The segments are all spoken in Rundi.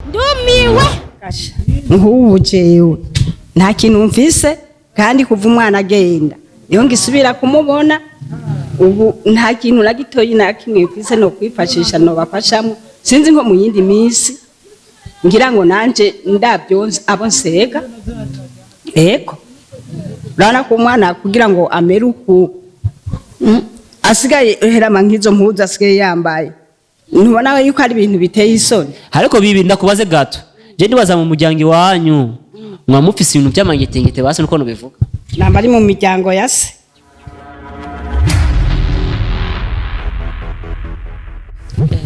Ndumiwe. Nk'ubu jewe nta kintu mfise, kandi kuva umwana agenda niyo ngisubira kumubona. Ubu nta kintu na gitoyi na kimwe mfise no kwifashisha no bafashamo. Sinzi nko mu yindi minsi ngira ngo nanje ndabyonze abo nsega. Ego, urabona ko umwana kugira ngo amere uku, asigaye herama nk'izo mpuzu asigaye yambaye, ntubona yuko ari ibintu biteye isoni? Ariko bibi, ndakubaze gato, je ndibaza mu muryango iwanyu mwa mufise ibintu by'amangetengete basi nuko nubivuga? Namba ari mu miryango ya se.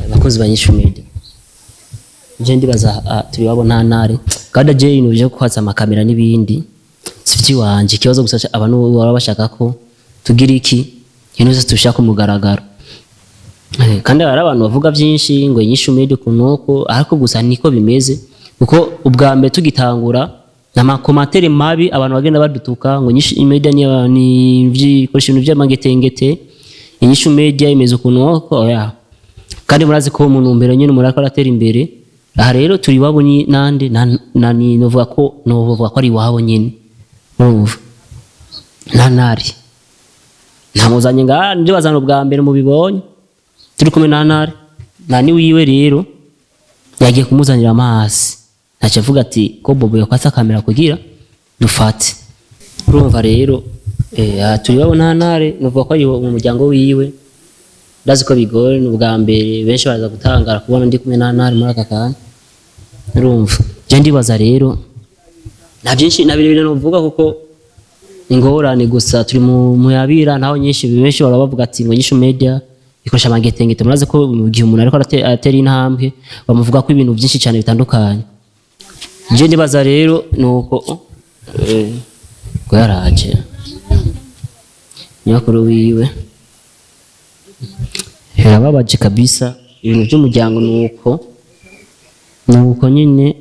Abakozi ba Nyishu Media, je ndibaza tubibabo nta ntare, kandi je ibintu byo kwatsa amakamera n'ibindi si iby'iwanje. Ikibazo gusa abantu baba bashaka ko tugira iki, ibintu byose tubishaka ku mugaragaro. Kandi hari abantu bavuga byinshi ngo Nyishu Media ukuntu uko, ariko gusa niko bimeze, kuko ubwa mbere tugitangura amakomantere mabi, abantu bagenda badutuka ngo Nyishu Media ni ikoresha ibintu by'amangetengete, Inyishu Media imeze ukuntu uko. Oya, kandi murazi ko mu ntumbero nyine umuntu ariko aratera imbere. Aha rero turi iwabo ni nande na ni novuga ko ari iwabo nyine, urumva nta ntari ntamuzanye ngaha. Ndibazana ubwa mbere mubibonye turi kumwe na ntare nta ni wiwe. Rero yagiye kumuzanira amazi, ntacyo avuga ati ko Bobo yakwatse kamera kugira dufate. Urumva rero aha turi iwabo nta ntare, novuga ko ari mu muryango wiwe. Ndazi ko bigoye, ni ubwa mbere benshi baraza gutangara kubona ndi kumwe na ntare muri aka kanya. Urumva je ndibaza rero nta byinshi na birebire novuga, kuko ingorane gusa turi mu muyabira ntaho nyinshi. Benshi bahora bavuga ati ngo Nyishu Media ikoresha amangetengete. Murazi ko mu gihe umuntu ariko aratera intambwe bamuvuga ko ibintu byinshi cyane bitandukanye. Je ndibaza rero nuko ngo yaraje nyakuru wiwe, birababaje kabisa. Ibintu by'umuryango nuko nyine.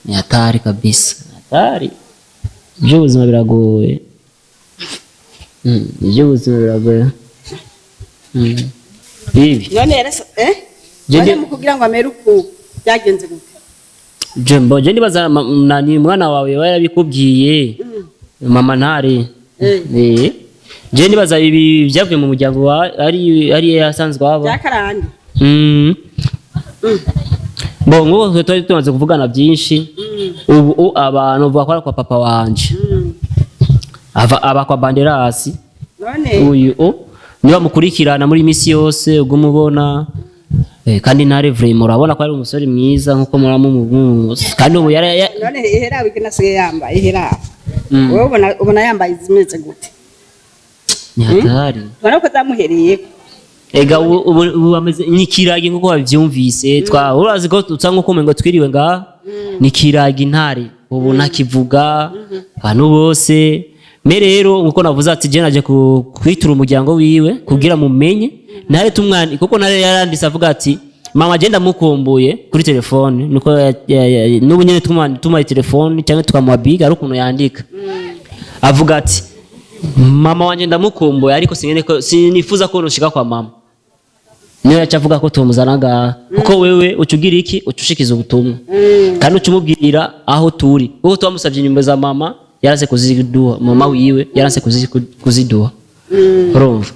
Ni hatari kabisa, ni hatari. Iby'ubuzima biragoye. Iby'ubuzima biragoye. Bibi. None rero Je none mu kugira ngo amere uku byagenze gute? Je mbo je ndibaza nani mwana wawe yarabikubwiye, mama ntare. Je ndibaza ibi byavuye mu muryango wa ari yasanzwe aba byakarande. Bo nk'ubu twe twari tumaze kuvugana byinshi. Ubu abantu bavuga ko ari kwa papa wanje, aba kwa Banderasi. None uyu niba mukurikirana muri misi yose ubwo mubona, kandi ntare vraiment urabona ko ari umusore mwiza nkuko muramu kandi ubu yara None ihera wigena asigaye yambaye ihera, wowe ubona yambaye izimeze gute? Ni hatari. Ubona ko zamuhereye? Ega ubu ameze ni kiragi nkuko bavyumvise. Twa urazi ko tusa nkuko umengo twiriwe ngaha, ni kiragi ntare ubu ntakivuga abantu bose. Me rero nkuko navuze ati je naje kwitura umuryango wiwe kugira mumenye ntare tumwani, kuko ntare yaranditse avuga ati mama je ndamukumbuye kuri telefone, nuko n'ubu nyene tumuhaye telefone cyangwa tukamuha big, ari ukuntu yandika avuga ati mama wanje ndamukumbuye, ariko singene ko sinifuza ko nushika kwa mama. Niyo yaca avuga ko tumuzana ngaha, kuko wewe uca ugira iki, uca ushikiza ubutumwa kandi uca umubwira aho turi, kuko twamusabye inyumba za mama yaranse kuziduha, mama wiwe yaranse kuziduha. Urumva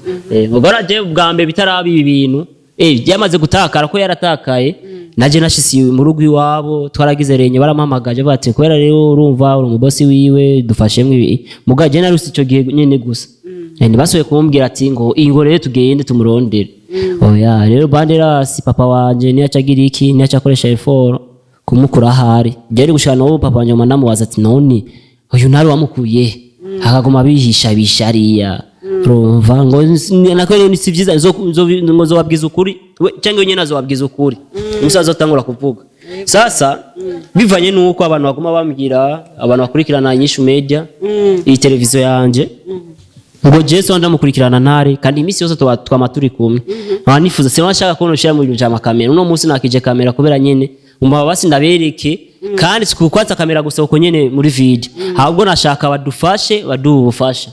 ubwo naje bwa mbere bitaraba ibi bintu, byamaze gutakara ko yaratakaye, naje nashitse mu rugo iwabo twaragize renye, barampamagaje bati kubera rero urumva uri umubosi wiwe dufashemwe ibi. Mugabo je naruse ico gihe nyene gusa. Ntibasubiye kumbwira ati ngo ingo rero tugende tumurondere. Oya rero Banderasi papa wanje niyo aca agira iki, niyo aca akoresha effort kumukura ahari. Byari gushika n'ubu papa wanje nguma ndamubaza ati none uyu ntari wamukuye, akaguma bihisha bishariya. Urumva ngo nako rero ni si vyiza, ngo nzobabwiza ukuri we cyangwa nyene azobabwiza ukuri umusaza azotangura kuvuga. Sasa bivanye nuko abantu baguma bambwira, abantu bakurikirana Nyishu Media, iyi televiziyo yanje, ngo Jesu ndamukurikirana ntare, kandi iminsi yose tuba twama turi kumwe, nkaba nifuza sinaba nshaka kubona ushira mu bintu vya makamera. Uno munsi nakije kamera kubera nyene umva basi ndabereke, kandi si kukwatsa kamera gusa uko nyene muri video, ahubwo nashaka badufashe, baduhe ubufasha,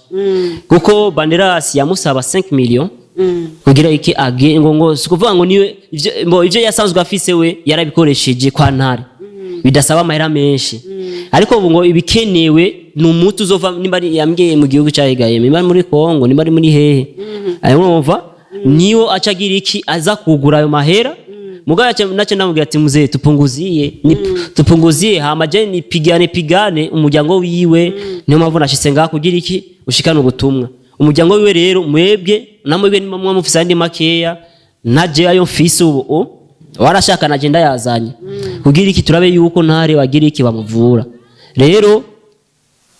kuko Banderas yamusaba 5 millions. Kugira iki age ngo sikuvuga ngo niwe ivyo mbo ivyo yasanzwe afise we yarabikoresheje kwa Ntare, bidasaba amahera menshi. Ariko ubu ngo ibikenewe ni umuti uzova, nimba ari yambwiye mu gihugu ca Egaye, nimba ari muri Kongo, nimba ari muri hehe, ayo urumva niwo aca agira iki, aza kugura ayo mahera. Mugabo nace ndamubwira ati: "Mzee, tupunguzie ni, tupunguzie hama je nipigane pigane umuryango wiwe." Niyo mpamvu nashitse ngaha kugira iki, ushikane ubutumwa umuryango wiwe. Rero mwebwe namwebwe nimba muba mufise andi makeya, naje ayo mfise ubu warashaka naje ndayazanye kugira iki, turabe yuko Ntare bagira iki, bamuvura. Rero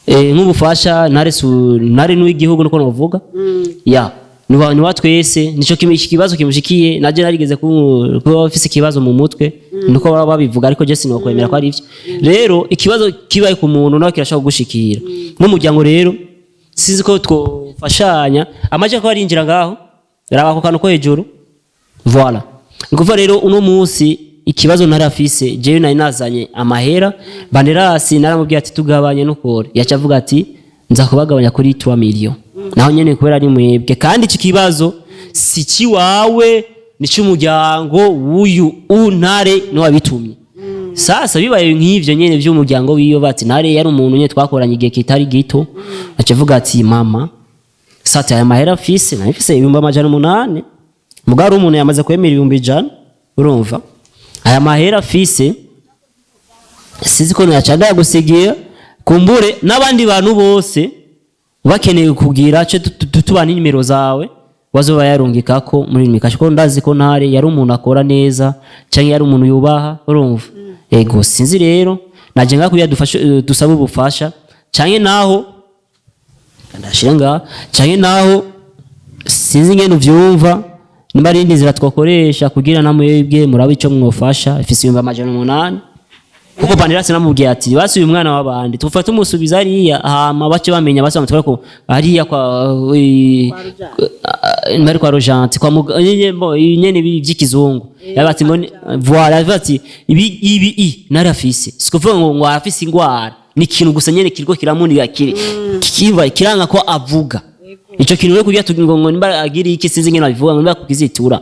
nk'ubufasha Ntare Ntare n'uw'igihugu niko novuga ya niwa twese. Nico kimi iki kibazo kimushikiye, naje narigeze kuba mfise ikibazo mu mutwe, niko baba babivuga, ariko je sinokwemera ko ari ivyo. Rero ikibazo kibaye ku muntu nawe kirashobora kugushikira nk'umuryango. Rero sinzi ko twofashanya amaje ko arinjira ngaho, raba ako kantu ko hejuru. Voilà, ni kuvuga rero uno munsi ikibazo ntari afise, jewe nari nazanye amahera. Banderasi naramubwiye ati: "Tugabanye nukore." Yaca avuga ati: "Nza kubagabanya kuri 3 million." Naho nyene kubera ari mwebwe, kandi iki kibazo si kiwawe, ni cy'umuryango w'uyu Untare niwe wabitumye. Sasa bibaye nk'ivyo nyene vy'umuryango wiyo, bati Ntare yari umuntu nyene twakoranye igihe kitari gito. Aca avuga ati: "Mama, sata aya mahera mfise, nari mfise 800,000, mugabo ari umuntu yamaze kwemera 100,000. Urumva aya mahera afise, sinzi ko naca ndayagusigira, kumbure n'abandi bantu bose bakeneye kugira ce tubana inimero zawe bazoba yarungikako muri mikashi, ko ndazi ko Ntare yari umuntu akora neza cyangwa yari umuntu yubaha." Urumva, ego, sinzi rero naje ngaho kugira dufashe, dusabe ubufasha, canke naho ndashira ngaha, canke naho sinzi ingene uvyumva, nimba ari indi nzira twakoresha kugira namwebwe murabe ico mwofasha. Ifise 800,000, kuko Banderasi namubwiye ati: "Basi uyu mwana w'abandi tufate umusubiza hariya, hama bace bamenya, basi bamutware ko hariya kwa bari kwa Rojanti kwa nyene nyene ibi vy'ikizungu." Yaba ati ngo voilà, yavuga ati ibi ibi i narafise, sikuvuga ngo arafise ingwara, ni ikintu gusa nyene kiriko kiramunira, kiri kiba kiranga ko avuga ico kintu rero, kugira ngo nimba agira iki, sinzi ingene babivuga, ngo nimba kukizitura,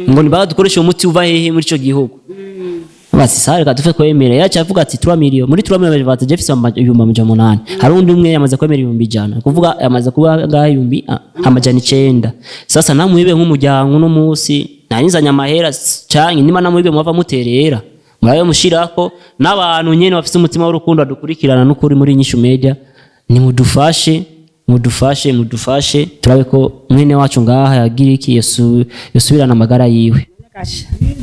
ngo nimba dukoresha umuti uva hehe muri ico gihugu. Basi sare reka tufe kwemera. Yaca avuga ati 3 million, muri 3 million bati je mfise 800,000, hari undi umwe yamaze kwemera 100,000, kuvuga yamaze kuba ngaho 900,000. Sasa namwibe nk'umuryango uno munsi narinzanye amahera canke nimba namwibe mwava muterera murabe mushirako n'abantu nyene bafise umutima w'urukundo badukurikirana n'ukuri muri Inyishu Media, nimudufashe, mudufashe, mudufashe, turabe ko mwene wacu ngaha yagira iki, yosubirana amagara yiwe.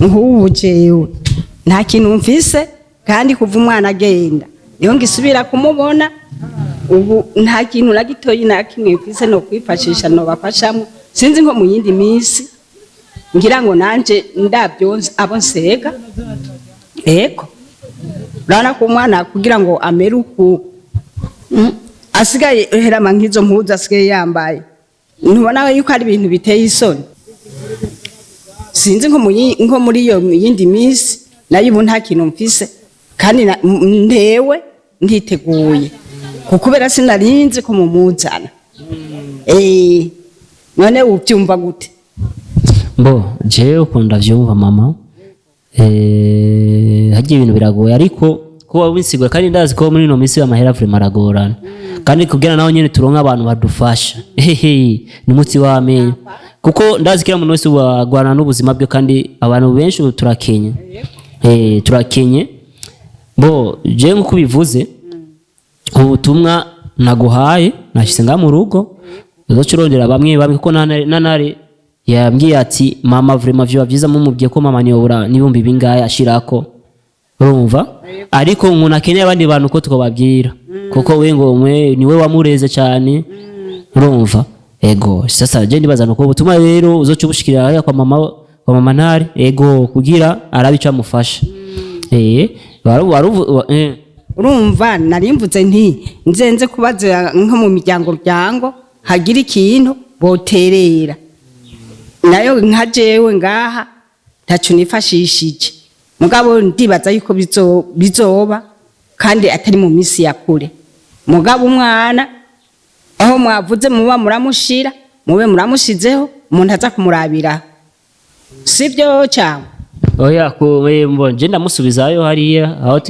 Nk'ubu jewe nta kintu mfise, kandi kuva umwana agenda niyo ngisubira kumubona. Ubu nta kintu na gitoyi na kimwe mfise no kwifashisha nobafashamo. Sinzi nko mu yindi minsi ngira ngo nanje ndabyo abo nsega. Ego, urabona ko umwana kugira ngo amere uku, asigaye herama nk'izo mpuzu asigaye yambaye, ntubona yuko ari ibintu biteye isoni? Sinzi nko muri iyo yindi minsi, nayo ubu nta kintu mfise, kandi ntewe ntiteguye kubera sinarinzi ko mumuzana. None ubyumva gute? Mbo jewe ukuntu ndavyumva, mama, hagiye ibintu biragoye, ariko kuba winsigura, kandi ndazi ko muri ino minsi amahera vraiment aragorana, kandi kugira naho nyene turonka abantu badufasha, hehe, ni umuti w'amenyo, kuko ndazi kila muntu wese wagwana n'ubuzima bwe, kandi abantu benshi ubu turakenye, turakenye. Bo jewe nkuko ubivuze, ubutumwa naguhaye nashyize ngaha mu rugo, uzoca urondera bamwe bamwe, kuko nanare yambwiye ati: "Mama, vraiment vyoba vyiza mumubwiye ko mama niyobora n'ibihumbi bingahe ashirako." Urumva, ariko umuntu akeneye abandi bantu ko twababwira, kuko we ngo mwe niwe wamureze cyane. Urumva, ego. Sasa je ndibaza nuko ubutumwa rero uzoca ubushikira hariya kwa mama Ntare, ego, kugira arabe ico amufasha. Waru. Urumva narimvuze nti nzenze kubaza nko mu miryango byango hagira ikintu boterera, nayo nka jewe ngaha ntaco nifashishije, mugabo ndibaza yuko bizoba kandi atari mu minsi ya kure. Mugabo umwana aho mwavuze muba muramushira, mube muramushizeho. Umuntu aza kumurabira, sibyo cyangwa? Oya, ku mbo je ndamusubizayo hariya aho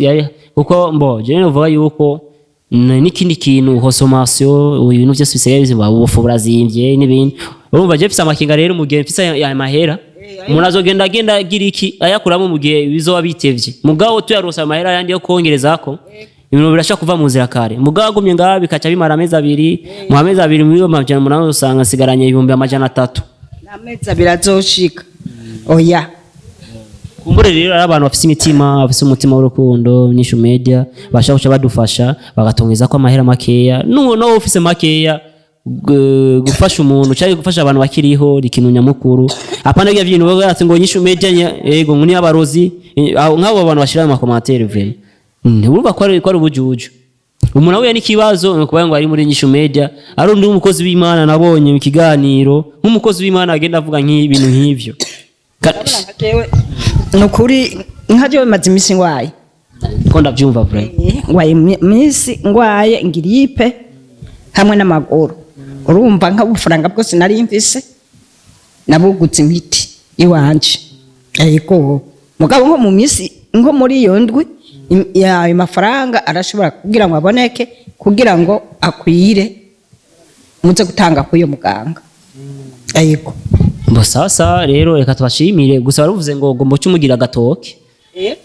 kuko mbo je novuga yuko n'ikindi kintu, consommation, ibintu byose bisigaye bizima, ubufu burazimvye n'ibindi. Urumva je mfise amakinga rero, mu gihe mfise aya mahera, umuntu azogenda agenda agira iki ayakuramo mu gihe bizoba bitevye. Mugabo tuyaronse amahera yandi yo kongerezako, ibintu birashobora kuva mu nzira kare. Mugabo agumye ngaha bikaca bimara amezi 2, mu amezi 2 muri 800 usanga nsigaranye 300,000. N'amezi 2 azoshika? Oya. Kumbure rero ari abantu bafise imitima, bafise umutima w'urukundo, Nyishu Media, bashaka guca badufasha bagatongeza ko amahera makeya. N'uwo nawe ufise makeya, gufasha umuntu cyangwa gufasha abantu bakiriho ni ikintu nyamukuru. Apana bya bintu bavuga ati ngo Nyishu Media yego ngo ni abarozi, nk'abo bantu bashira mu ma commentaires, vraiment urumva ko ari ubujuju. Umuntu ahuye n'ikibazo ni ukuvuga ngo ari muri Nyishu Media, ari undi umukozi w'Imana nabonye mu kiganiro, nk'umukozi w'Imana agenda avuga nk'ibintu nk'ivyo. Ni ukuri, nka jewe maze iminsi ngwaye. Ko ndabyumva vraiment. Ngwaye iminsi, ngwaye ngiripe hamwe n'amaguru. Urumva nk'ubufaranga bwose nari mfise nabugutse imiti iwanje. Yego, mugabo nko mu minsi, nko muri iyo ndwi, ayo mafaranga arashobora kugira ngo aboneke, kugira ngo akwire muze gutanga k'uyo muganga. Yego. Mbo sasa rero reka tubashimire. Gusa baravuze ngo ngo muce umugira agatoke,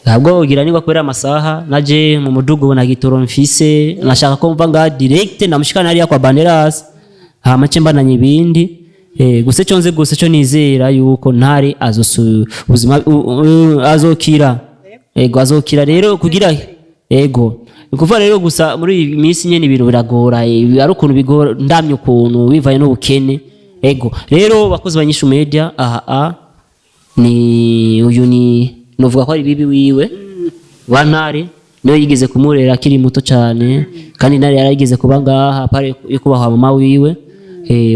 ntabwo ugira nigwa kubera amasaha. Naje mu mudugu na gitoro mfise, nashaka ko mva nga direct ndamushikana hariya kwa Banderas, hama ce mbananye ibindi. Gusa cyo nze, gusa cyo nizera yuko Ntare azosu ubuzima azokira. Ego, azokira rero kugira ego. Ni ukuvuga rero gusa muri iyi minsi nyene ibintu biragora, ari ukuntu bigora ndamye ukuntu bivaye n'ubukene. Ego rero, bakozi ba Nyishu Media, aha a ni uyu, ni novuga ko ari bibi wiwe wa Ntare, niyo yigeze kumurera akiri muto cyane, kandi Ntare yarigeze kuba ngaha pare yo kubaha mama wiwe.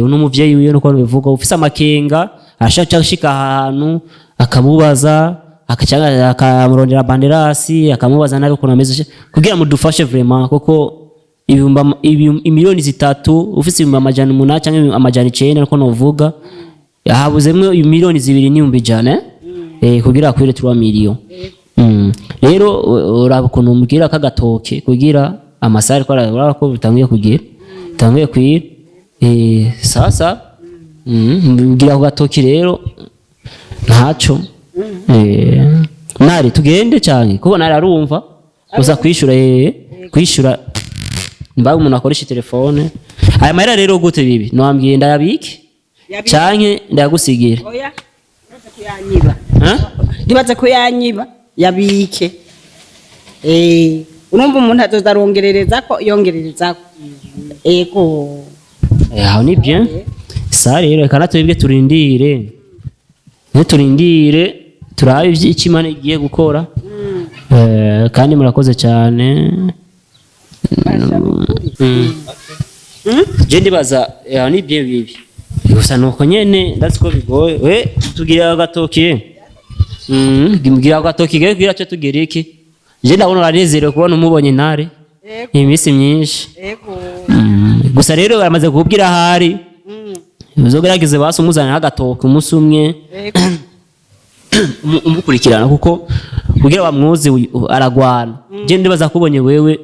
Uno muvyeyi wiwe, nuko bivuga, ufise amakenga arashaka gushika ahantu akamubaza, akaca akamurondera Banderasi, akamubaza nabi ukuntu ameze, kugira mudufashe vraiment, kuko 3 miliyoni ufise 800,000 cyangwa 900, niko novuga, habuzemwo 2,100,000, kugira akwire 3 millions. Rero uraba ukuntu umubwira kagatoke kugira amasaha ariko arabura ko bitanguye kugira, bitanguye kwira. Sasa mbwira ku gatoki rero ntaco. Nari tugende cyane kuko nari arumva uza kwishura, kwishura mbaga umuntu akoresha telefone. Aya mahera rero gute bibi nwambwiye, ndayabike canke ndayagusigira? Oya, ntibaze kuyanyiba. Ha? Ntibaze kuyanyiba, yabike. Urumva umuntu azoza arongererezako, yongererezako. Ego. Aho ni bien. Sa rero reka natwebwe turindire, niturindire turabe icyo Imana igiye gukora. Kandi murakoze cyane. Je ndibaza aho ni bien bibi, gusa nuko nyene ndazi ko bigoye. We tugira agatoki, mbwira agatoki gawe kugira cyo tugira iki. Je ndabona uranezerewe kubona umubonye Ntare iminsi myinshi. Ego. Gusa rero baramaze kukubwira ahari, uzogerageze basi umuzanira agatoki umunsi umwe. Ego. Umukurikirana kuko kugira bamwoze aragwana. Je ndibaza kubonye wewe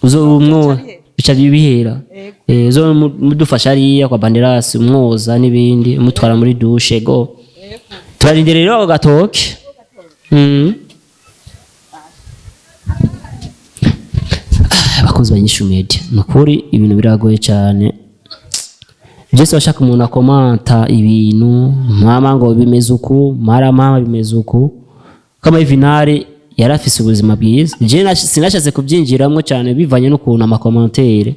uzomwo bica bihera. Uzo mudufasha hariya kwa Banderasi, umwoza n'ibindi, umutwara muri douche. Go turarindira rero ako gatoki. Abakunzi ba Nyishu Media, ni ukuri ibintu biragoye cyane. Byose bashaka umuntu akomanta ibintu, mama ngo bimeze uku, mara mama bimeze uku. Kama hivi Ntare yari afise ubuzima bwiza. Je sinashatse kubyinjiramo cyane bivanye n'ukuntu ama commentaire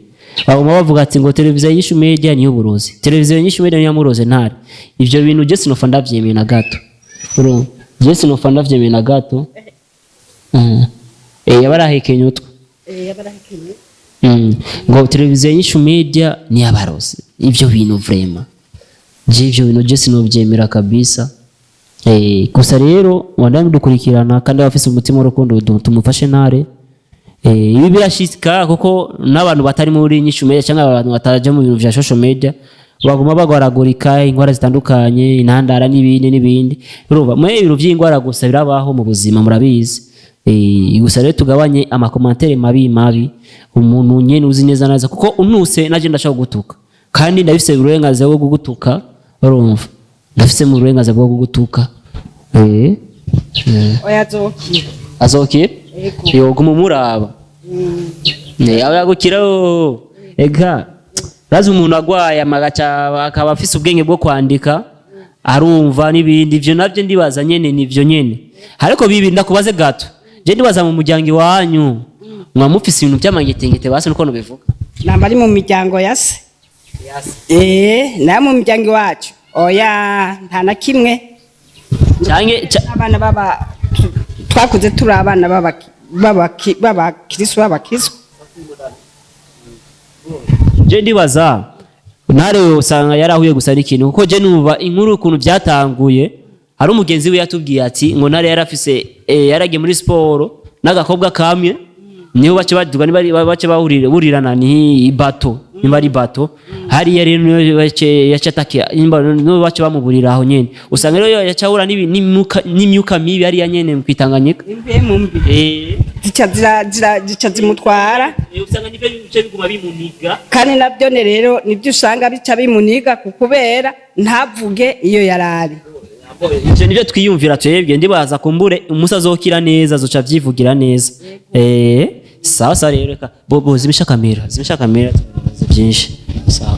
baguma bavuga ati ngo televiziyo Nyishu Media niyo burozi, televiziyo Nyishu Media niyo muroze Ntare. Ivyo bintu je sinofa ndavyemeye na gato. Urumva je sinofa ndavyemeye na gato. Yabarahekenye utwo. Yabarahekenye. Ngo televiziyo Nyishu Media ni abarozi. Ivyo bintu vraiment, je ivyo bintu je sinovyemera kabisa. Gusa rero wandanye dukurikirana kandi abafise umutima w'urukundo tumufashe Ntare. Ibi birashika kuko n'abantu batari muri Nyishu Media cyangwa abantu bataje mu bintu vya social media. Baguma bagwaragurika ingwara zitandukanye, intandara n'ibindi n'ibindi. Urumva mwe ibintu vy'ingwara gusa birabaho mu buzima, murabizi. Gusa rero tugabanye ama commentaires mabi mabi. Umuntu nyene uzi neza neza kuko unuse naje ndashaka gutuka, kandi ndabifise uburenganzira bwo kugutuka. Urumva, ndafise mu burenganzira bwo kugutuka. Oya, azokira. Azokira. Yego. Yoguma umuraba. Aba yagukira. Ega razi umuntu agwaye amagaca akaba afise ubwenge bwo kwandika, arumva n'ibindi. Ivyo navyo ndibaza nyene nivyo nyene. Ariko bibi ndakubaze gato, je ndibaza mu muryango iwanyu mwa mufise ibintu by'amangetengete basi nuko nubivuga? Namba ari mu miryango ya se, nayo mu miryango iwacu oya, nta na kimwe. Canke Abana baba twakuze turi abana b'abakristo b'abakristo. Je ndibaza ntare usanga yarahuye gusa n'ikintu, kuko je numva inkuru ukuntu byatanguye, hari umugenzi we yatubwiye ati ngo ntare yarafise yaragiye muri siporo n'agakobwa kamwe, niho bace baduga niba bace bahurira burirana ni bato, nimba ari bato hariya rero niyo bace yace atakia, nimba niyo bace bamuburira aho nyene. Usanga rero yaca ahura n'imyuka mibi hariya nyene kwitanganyika. Impemu mbi zica zica zimutwara. Usanga nivyo bice biguma bimuniga. Kandi nabyo ne rero nibyo usanga bica bimuniga kukubera ntavuge iyo yarari. Ivyo nivyo twiyumvira twebwe. Ndibaza kumbure umunsi azokira neza azoca avyivugira neza. Sawa sawa rero, reka bobo zimisha kamera, zimisha kamera, tubibaze byinshi. Sawa.